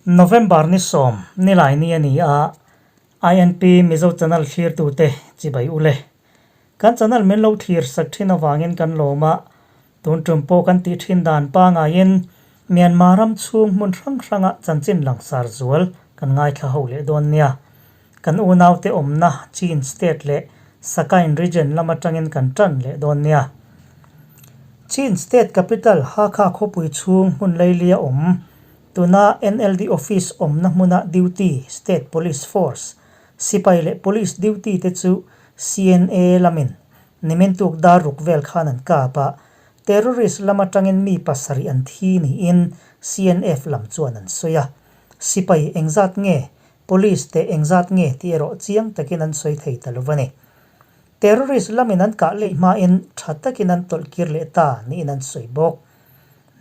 November ni sawm nilai ni a ni a, INP Mizo Channel thlirtute chibai u le. Kan channel min lo thlir sak thin avangin kan lawm a, tun tum pawh kan tih thin dan pangaiin Myanmar ram chhung hmun hrang hranga chanchin langsar zual kan ngaithla ho leh dawn nia. Kan unaute awmna Chin State leh Sakain Region lam atangin kan tan leh dawn nia. Chin State Capital Hakha khawpui chhung hmun leilia awm, tuna NLD Office awmna hmuna duty State Police Force, sipai leh Police duty te chu CNA lamin nimin tuk dar ruk vel khan an kap a, terrorist lam atangin mi pasarih an thi niin CNF lam chuan an sawi a. Sipai engzat nge Police te engzat nge tih erawh chiang takin an sawi thei ta lo a ni. Terrorist lamin an kah leh hmain tha takin an tawlh kir leh ta niin an sawi bawk.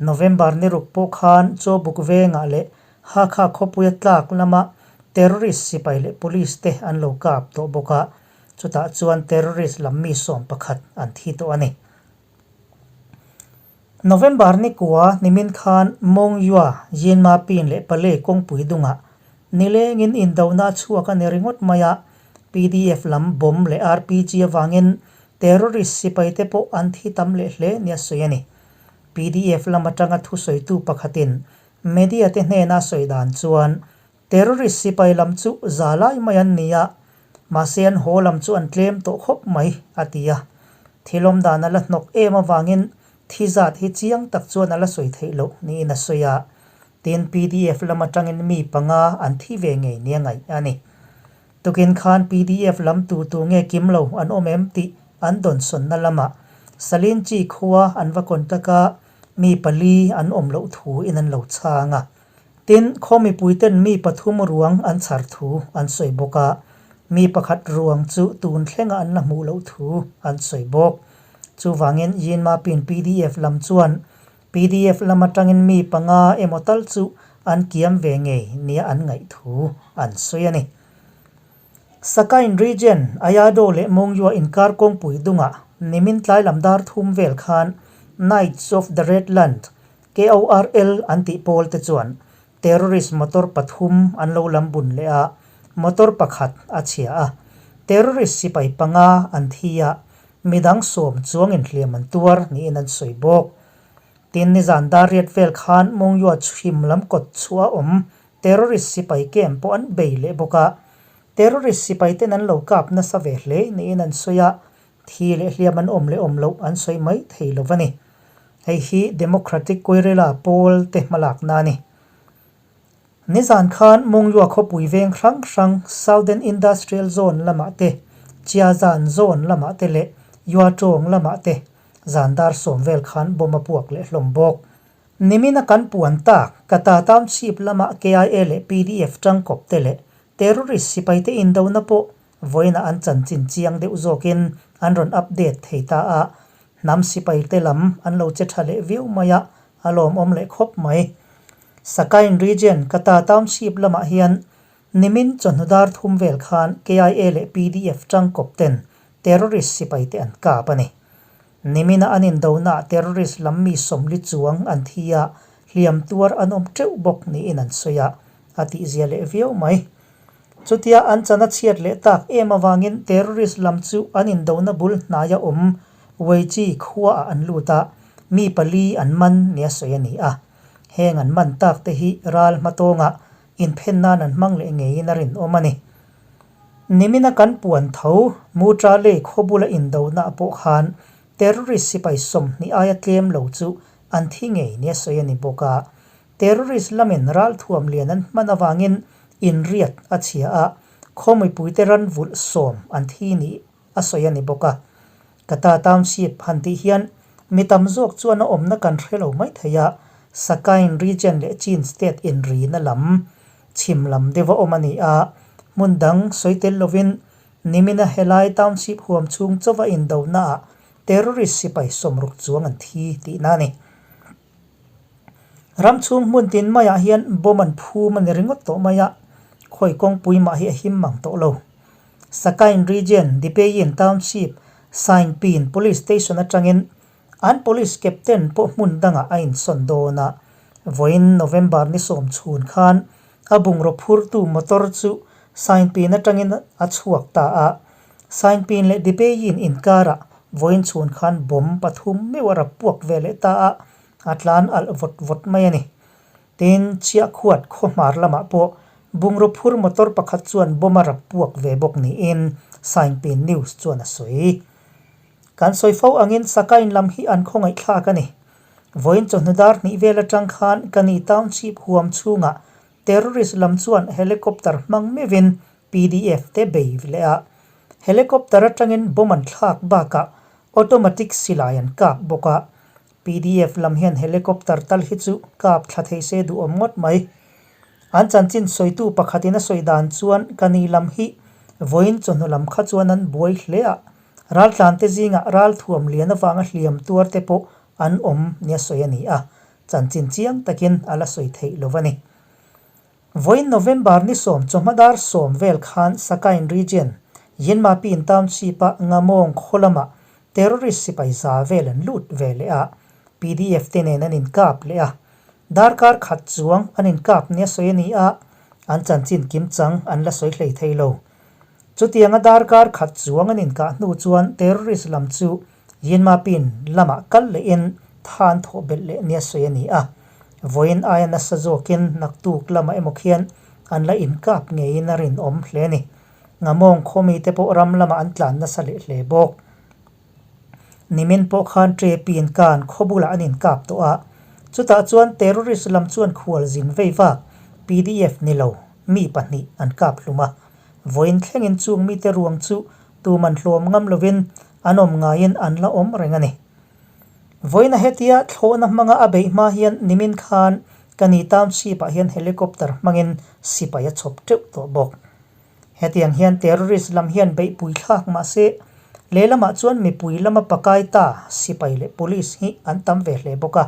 November ni ruk pawh khan Chawbuk vengah leh Hakha khawpuia tlak lama terrorist sipai leh police te an lo kap tawh bawk a, chutah chuan terrorist lam mi sawm pakhat an thi tawh a ni. November ni kua nimin khan Mongyua, Yinma Pin leh Palei kawngpui dungah nilengin indona a chhuak a ni ringawt mai a, PDF lam bomb leh RPG avangin terrorist sipai te pawh an thi tam leh hle nia sawi a ni. PDF lam atanga thusawitu pakhatin media te hnena sawi dan chuan Terrorist sipai lam chu za lai mai an ni a, mahse an haw lam chu an tlem tawh khawp mai, a ti a. Thil awm dan a la hnawk em avangin thi zat hi chiang tak chuan a la sawi theih loh niin a sawi a. Tin, pdf lam atangin mi panga an thi ve ngei nia ngaih a ni. Tukin khan pdf lam tu tu nge kim lo an awm em tih an dawnsawnna lamah Salinchi khua an va contact a, mi pali an awm loh thu in an lo chhang a. Tin, khaw mipuiten mi pathum ruang an chhar thu an sawi bawk a, mi pakhat ruang chu tun thlenga an la hmuh loh thu an sawi bawk. Chuvangin Yinmapin pdf lam chuan pdf lam atangin mi panga emaw tal chu an kiam ve ngei nia an ngaih thu an sawi a ni. Sakain Region, Ayado leh Mongyua inkar kawngpui dungah nimin tlai lam dar thum vel khan Knights of the Red Land, KORL an tih pawl te chuan terrorist motor pathum an lo lam bun leh a, motor pakhat a chhia a. Terrorist sipai panga an thi a, midang sawm chuang inhliam an tuar niin an sawi bawk. Tin, nizan dar riat vel khan Mongyua chhim lam kawt chhuah a awm terrorist sipai camp pawh an bei leh bawk a. Terrorist sipai ten an lo kap nasa ve hle niin an sawi a, Thi leh hliam an awm leh awm loh an sawi mai thei lo a ni. Hei hi Democratic Guerrilla pawl te hmalakna a ni. Nizan khan Mongyua khawpui veng hrang hrang Southern Industrial Zone lamah te, Chiazan Zone lamah te leh Yuatawng lamah te zan dar sawm vel khan bomb a puak leh hlawm bawk. Nimina kan puan tak, Kata Township lama KIA leh PDF tangkawp te leh terrorist sipaite indona pawh Vawiinah an chanchin chiang deuh zawkin an rawn update thei ta a, hnam sipai te lam an lo che tha leh viau mai a, a lawmawm leh khawp mai. Sakain Region, Kata Township lamah hian nimin chawhnu dar thum vel khan KIA leh PDF tangkawp ten terrorist sipai te an kap a ni. Nimina an indonaah terrorist lam mi sawmli chuang an thi a, hliam tuar an awm teuh bawk niin an sawi a, a tihzia leh viau mai. Chutia an chan a chhiat leh tak em avangin terrorist lam chu an indona bul hnaia awm Weichi khuaah an lut a, mi pali an man nia sawi a ni a. Heng an man tak te hi ral hmatawngah inphen nan an hmang leh ngeiin a rinawm a ni. Nimina kan puan tho Mutra lei khaw bula indona pawh khan terrorist sipai sawmhnih aia tlem lo chu an thi ngei nia sawi a ni bawk a. Terrorist lamin ralthuam lian an hman avangin inriat a chhia a, khaw mipuite ran vulh sawm an thi nih a sawi a ni bawk a. Kata Township han tih hian mi tam zawk chuan a awmna kan hre lo mai thei a, Sakain Region leh Chin State inrina lam chhim lam deuh a awm a ni a, hmun dang sawi tel lovin nimina helai Township huam chhung chauva indonaah terrorist sipai sawmruk chuang an thi tihna a ni. Ram chhung hmun tin maiah hian bomb an phum a ni ringawt tawh mai a, khawi kawngpui mah hi a him mang tawh lo. Sakain Region, Dipeyin Township, Saingpin Police Station atangin an Police Captain pawh hmun dangah a insawn dawn a, vawiin November ni sawm chhun khan A bungraw phurtu motor chu Sainpin atangin a chhuak ta a. Sainpin leh Dibeyin inkarah vawiin chhun khan bomb pathum meuh a rap puak ve leh ta a, a tlan alh vawt vawt mai a ni. Tin, Chiahkhuat khawhmar lamah pawh bungraw phur motor pakhat chuan bomb a rap puak ve bawk niin Sainpin News chuan a sawi. Kan sawi fo angin Sakain lam hi an khawngaihthlak a ni. Vawiin chawhnu dar hnih vel atang khan Kani Township huam chhungah terrorist lam chuan helicopter hmang meuhin PDF te bei leh a. Helicopter atangin bomb an thlak bakah automatic silai an kap bawk a. PDF lam hian helicopter tal hi chu kap thla thei se duhawm ngawt mai. An chanchin sawitu pakhatin a sawi dan chuan Kani lam hi vawiin chawhnu lam kha chuan an buai hle a. Raltlante zingah ralthuam lian avanga hliam tuar te pawh an awm nia sawi a ni a, chanchin chiang takin a la sawi theih lo a ni. Vawiin November ni sawm chawhma dar sawm vel khan Sakain Region, Yinmapin Township-a Ngamawng khaw lamah terrorist sipai za vel an lut ve leh a, PDF te nen an inkap leh a. Darkar khat chuang an inkap nia sawi a ni a, an chanchin kimchang an la sawi hlei thei lo. Chutianga darkar khat chuang an inkah hnu chuan terrorist lam chu Yinmapin lamah kal lehin than thawh belh leh nia sawi a ni a. Vawiin aia nasa zawkin naktuk lamah emaw khian an la inkap ngeiin a rinawm hle a ni. Ngamawng khawmi te pawh ram lamah an tlan nasa leh hle bawk. Nimin pawh khan Tre Pin Kan khaw bulah an inkap tawh a, chutah chuan terrorist lam chuan khual zin vei vak PDF ni lo mi pahnih an kap hlum a. Vawiin thlengin chung mite ruang chu tuman hlawm ngam lovin an awm ngaiin an la awm reng a ni. Vawiina hetia thlawhna hmanga a beih hma hian nimin khan Kani Township ah hian helicopter hmangin sipai a chhawp teuh tawh bawk. Hetiang hian terrorist lam hian beihpui thlak mah se, lehlamah chuan mipui lama pakai ta sipai leh police hi an tam ve hle bawk a.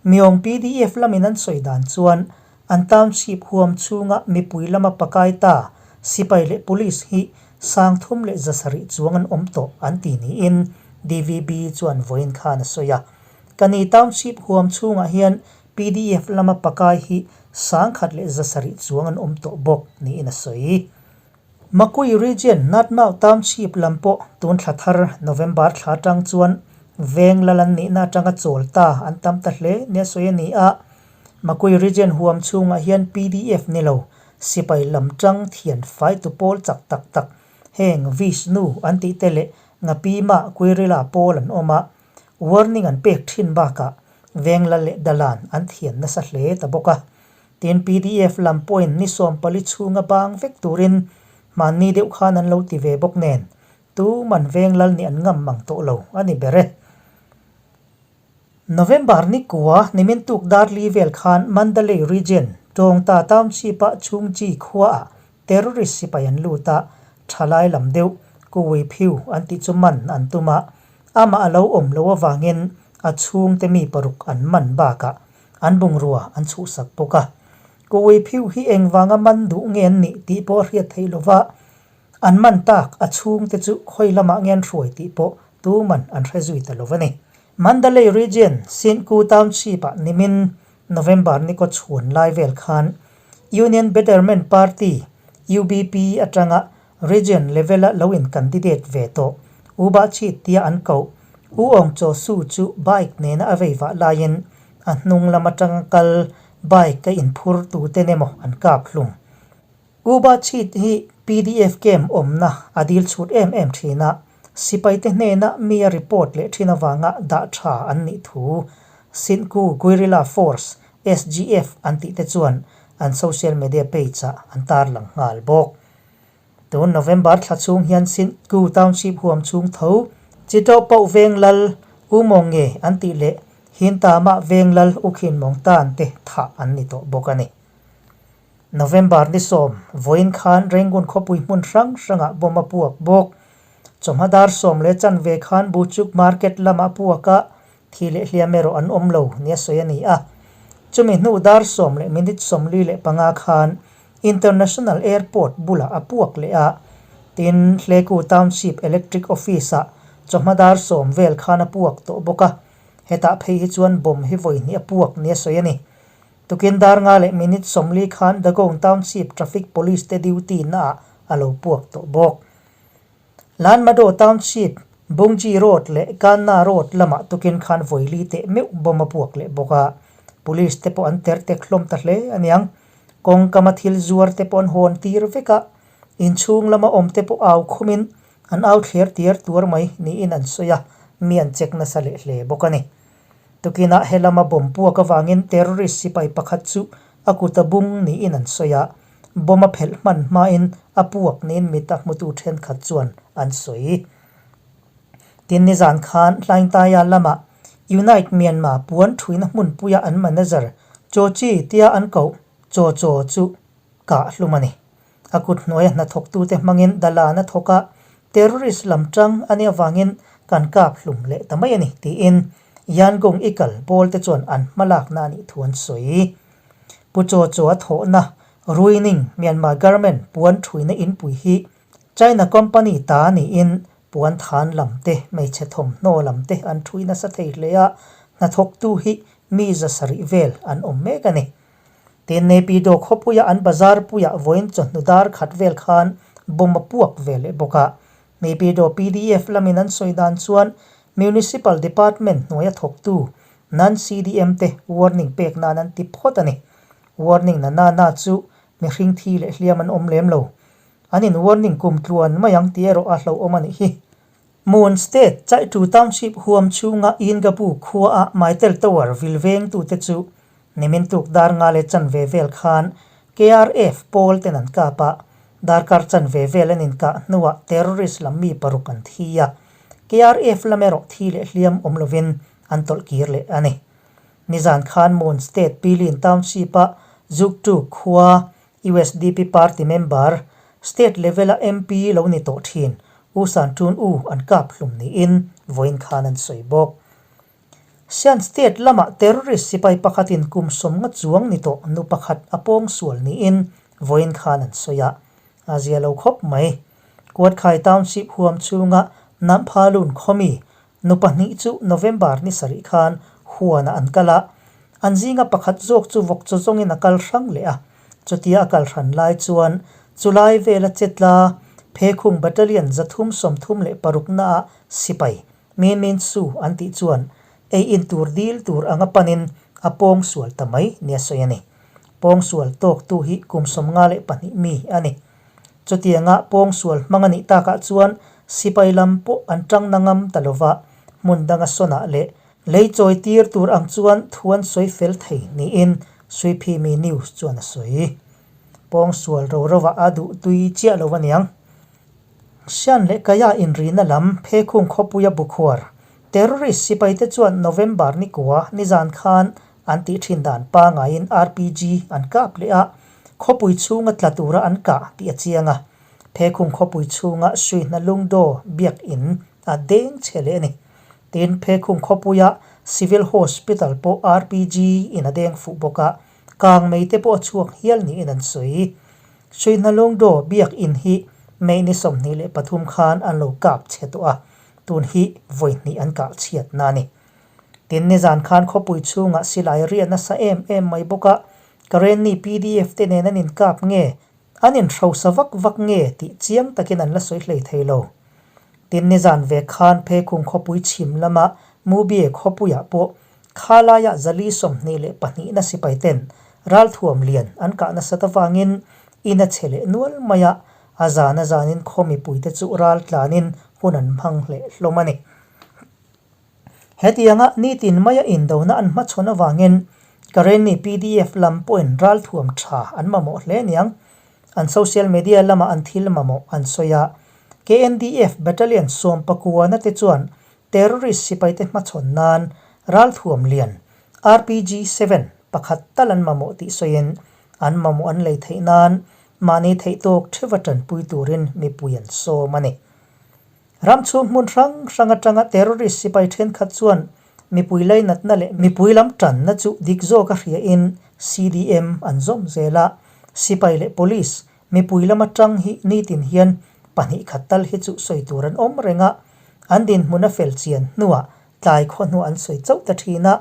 Miawng PDF lamin an sawi dan chuan an township huam chhunga mipui lama pakai ta sipai leh police hi sangthum leh zasarih chuang an awm tawh an ti niin DVB chuan vawiin khan a sawi a. Kani township huam chhungah hian PDF lama pakai hi sangkhat leh zasarih chuang an awm tawh bawk niin a sawi. Makui Region Natmau Township lam pawh tun thla thar November thla atang chuan veng lal an nihna atanga chawl ta an tam ta hle nia sawi a ni a. Makui Region huam chhungah hian PDF ni lo sipai lam tang thian faitu pawl chak tak tak heng Vishnu an tih te leh Ngapima Guerrilla pawl an awm a. Warning an pek thin bakah Vengla leh Dalan an thian nasa hle ta bawk a. Tin pdf lam pawhin ni sawmpali chhunga bang vek turin hmanni deuh khan an lo ti ve bawk nen tuman Venglal nih an ngam mang tawh lo a ni ber e. November ni kua nimin tuk darli vel khan Mandalay Region, Tawngta Township-a Chhungchi khuaah Terrorist sipai an lut a, thalai lam deuh Kuwei Phiu an tih chu man an tum a, amah a lo awm loh avangin a chhungte mi paruk an man bakah an bungrua an chhuhsak bawk a. Kuwei Phiu hi engvanga man duh nge an nih tih pawh a hriat theih lova, an man tak a chhungte chu khawi lamah nge an hruai tih pawh tuman an hre zui ta lo a ni. Mandalay Region, Sinku Township-ah nimin November ni kaw chhun lai vel khan Union Betterment Party, UBP, atanga Region level-a lo in candidate ve tawh U Ba Chit tia an koh U Aung Chaw Su chu bike nena a vei vah laiin a hnung lam atanga kal bike a inphur tuten emaw an kap hlum. U Ba Chit hi PDF camp awmna a dil chhut em em thin a, sipaite hnena mi a report leh thin avanga dah tha an nih thu Sinku Guerrilla Force, SGF, an tih te chuan an social media page ah an tarlang nghal bawk. Tun November thla chhung hian Sinku Township huam chhung tho Chitawh Pauh Veng Lal U Mawng Nge an tih leh Hintamah Veng Lal U Khin Mawng Tan te thah an ni tawh bawk a ni. November ni sawm, vawiin khan Rangoon khawpui hmun hrang hrangah bomb a puak bawk. Chawhma dar sawm leh chanve khan Buchuk Market lamah puak a, thi leh hliam erawh an awm lo nia sawi a ni a. Chumi hnu dar sawm leh minute 45 khan International Airport bulah a puak leh a, tin Hleku Township Electric Office-ah chawhma dar sawm vel khan a puak tawh bawk a. Hetah phei hi chuan bomb hi vawi hnih a puak nia sawi a ni. Tukin dar nga leh minute 40 khan Dagon Township Traffic Police te duty naah a lo puak tawh bawk. Lanmadaw Township, Bungji Road leh Kanna Road lamah tukin khan vawili teh meuh bomb a puak leh bawk a, Police te pawh an ter tek hlawm ta hle aniang. Kawngkama thil zuar te pawh an hawn tir vek a, inchhung lama awm te pawh au khumin an au thler tiar tuar mai niin an sawi a, mi an check nasa leh hle bawk a ni. Tukinah he lama bomb puak avangin terrorist sipai pakhat chu a kut a bung niin an sawi a, bomb a phelh hman hmain a puak niin mit a hmutu thenkhat chuan an sawi. Tin nizan khan Hlaingtaia lamah Unite Myanmar puan thuina hmunpuia an manager Chaw Chi tia an koh Chaw Chaw chu kah hlum a ni. A kut hnuaia hnathawktute hmangin Dalan a thawk a, terrorist lam tang a nih avangin kan kap hlum leh ta mai a ni, tiin Yangon Ikal pawl te chuan an hmalakna a nih thu an sawi. Pu Chaw Chaw a thawhna Ruining Myanmar Garment puan thuina inpui hi China company ta niin puan than lam te, hmeichhe thawmhnaw lam te an thui nasa thei hle a, hnathawktu hi mi 700 vel an awm mek a ni. Tin, Naypyidaw khawpuia an bazar puiah vawiin chawhnu dar khat vel khan bomb a puak ve leh bawk a. Naypyidaw pdf lamin an sawi dan chuan Municipal Department hnuaia thawktu non-CDM te warning pek nan an ti phawt a ni. Warning na na na chu mihring thi leh hliam an awm lem lo. An in warning kum tluan mai ang tih erawh a hlauhawm a nih hi. Mon State Chaitu Township huam chhunga Ingabu khuaah Mytel Tower vil vengtute chu nimin tuk dar nga leh chanve vel khan KRF pawl ten an kap a, darkar chanve vel an inkah hnuah terrorist lam mi paruk an thi a, KRF lam erawh thi leh hliam awm lovin an tawlh kir leh a ni. Nizan khan Mon State Pilin Township-a Zuktu khua USDP party member, state level-a MP lo ni tawh thin U San Tun U an kap hlum niin vawiin khan an sawi bawk. Shan state lamah terrorist sipai pakhatin kum 50 chuang ni tawh nu pakhat a pawng sual niin vawiin khan an sawi a, a zia lo khawp mai. Kuatkhai Township huam chhunga Namphalun khawmi Nu pahnih chu November ni sarih khan huanah an kal a, an zinga pakhat zawk chu vawk chaw zawngin a kal hrang leh a. Chutia a kal hran lai chuan chulai vela chetla Phekhung Battalion 336 naah sipai Min Min Su an tih chuan ei in tur dil tur anga panin a pawng sual ta mai nia sawi a ni. Pawng sual tawktu hi kum 52 mi a ni. Chutianga pawngsual hmang a nih takah chuan sipai lam pawh an tang na ngam ta lova, hmun danga sawnah leh lei chawi tir tur ang chuan thu an sawi fel thei niin Suiphimi News chuan a sawi. Pawngsual ro rovah a duh tui chiah lo aniang. Shan leh Kaya inrina lam Phekhung khawpuia bukhuar terrorist sipaite chuan November ni kua nizan khan an tih thin dan pangaiin RPG an kap leh a, khawpui chhunga tla tura an kah tih a chiang a. Phekhung khawpui chhunga Suihna Lungdaw biakinn a deng chhe leh a ni. Tin, Phekhung khawpuia Civil Hospital pawh RPG in a deng fuh bawk a, kang mei te pawh a chhuak hial niin an sawi. Suihna Lungdaw biakinn hi May ni 23 khan an lo kap chhe tawh a, tun hi vawi hnih an kah chhiatna a ni. Tin, nizan khan khawpui chhungah silai riah nasa em em mai bawk a, Karenni pdf te nen an inkap nge, an inhrosa vak vak nge tih chiang takin an la sawi hlei thei lo. Tin, nizan ve khan Phekhung khawpui chhim lama Mubie khawpuiah pawh khalaiah 422 na sipai ten ralthuam lian an kah nasat avangin in a chhe leh nual mai a, a zan a zanin khaw mipuite chu ral tlanin hun an hmang hleh hlawm a ni. Hetianga nitin maia indona an hmachhawn avangin Karenni pdf lam pawhin ralthuam tha an mamawh hle aniang. An social media lama an thil mamawh an sawi a, KNDF Battalion 19 te chuan terrorist sipaite hmachhawn nan ralthuam lian RPG 7 pakhat tal an mamawh tih sawiin an mamawh an lei theih nan mahni theihtawk theuva tanpui turin mipui an sawm a ni. Ram chhung hmun hrang hrang atanga terrorist sipai thenkhat chuan mipui lainatna leh mipui lam tanna chu dik zawk a hriain CDM an zawm zel a, sipai leh police mipui lam atang hi nitin hian pahnih khat tal hi chu sawi tur an awm reng a, an dinhmun a fel chian hnuah tlai khaw hnuah an sawi chauh ta thin a,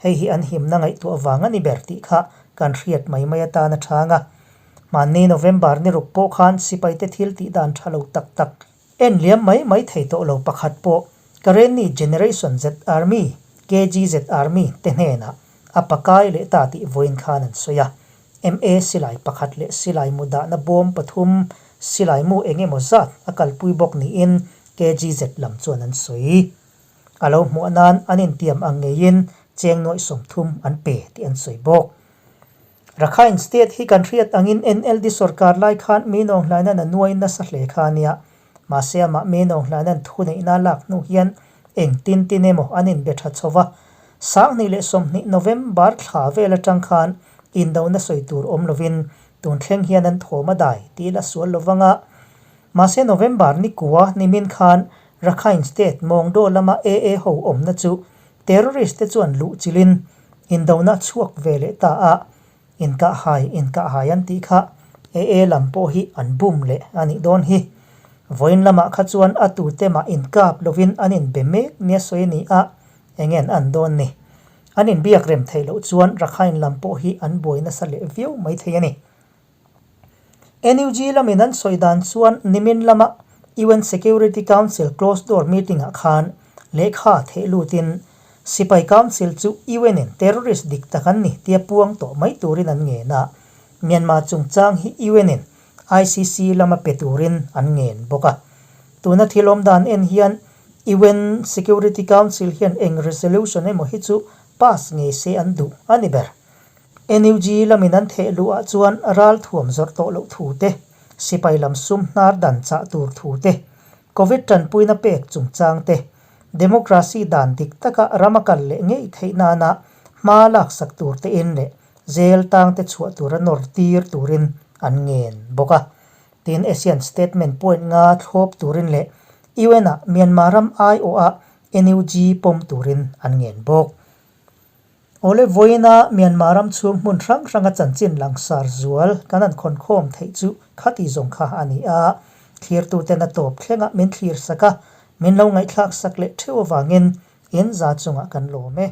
hei hi an himna ngaihtuah vang a ni ber tih kha kan hriat mai mai atan a chhang a. Hmanni November ni ruk pawh khan sipaite thil tih dan tha lo tak tak en liam mai mai thei tawh lo pakhat pawh Karenni Generation Z Army, KGZ Army, te hnenah a pakai leh ta tih vawiin khan an sawi a. MA silai pakhat leh silai mu dahna bawm pathum silai mu eng emaw zat a kalpui bawk niin KGZ lam chuan an sawi. A lo hmuah nan an intiam ang ngeiin cheng nuaih 30 an pe tih an sawi bawk. Rakhine State hi kan hriat angin NLD sorkar lai khan mi nawnghlainan a nuai nasa hle kha a nia. Mahse amah mi nawnghlainan thuneihna a lak hnu hian eng tin tin emaw an inbe tha chho va. 2020 November thla vel atang khan indona sawi tur awm lovin tun thleng hian an thawm a dai tih la sual lo vang a. Mahse November ni kua nimin khan Rakhine State Maungdaw lama AA ho awmna chu terrorist te chuan luh chilhin indona a chhuak ve leh ta a, inkahhai inkahhai an tih kha AA lam pawh hi an bum leh a nih dawn hi. Vawiin lamah kha chuan a tute mah inkap lovin an inbe mek nia sawi a ni a, eng nge an an dawn ni? An inbiak rem theih loh chuan Rakhine lam pawh hi an buai nasa leh viau maithei a ni. NUG lamin an sawi dan chuan nimin lama UN Security Council closed door meeting ah khan lehkha theh lutin Sipai Council chu UN in terrorist dik tak an ni tia puang tawh mai turin an ngen a, Myanmar chungchang hi UN in ICC lama pe turin an ngen bawk a. Tuna thil awm dan en hian UN Security Council hian eng resolution emaw hi chu pass ngei se an duh a ni ber. NUG lamin an theh luh ah chuan ral thuam zawrh tawh loh thu te, sipai lam sum hnar dan chah tur thu te, Covid tanpuina pek chungchang te, democracy dan dik taka ram a kal leh ngei theih nana hma laksak tur te in leh zel tang te chhuah tura nawr tir turin an ngen bawk a. Tin, ASEAN statement point nga thlawp turin leh UN ah Myanmar ram aiawh ah NUG pawm turin an ngen bawk. Awle vawiina Myanmar ram chhung hmun hrang hranga chanchin langsar zual kan han khawnkhawm theih chu khati zawng kha a ni a, thlirtuten a tawp thlengah min thlir sak a, min lo ngaihthlak sak leh theuh avangin in za chungah kan lawm e.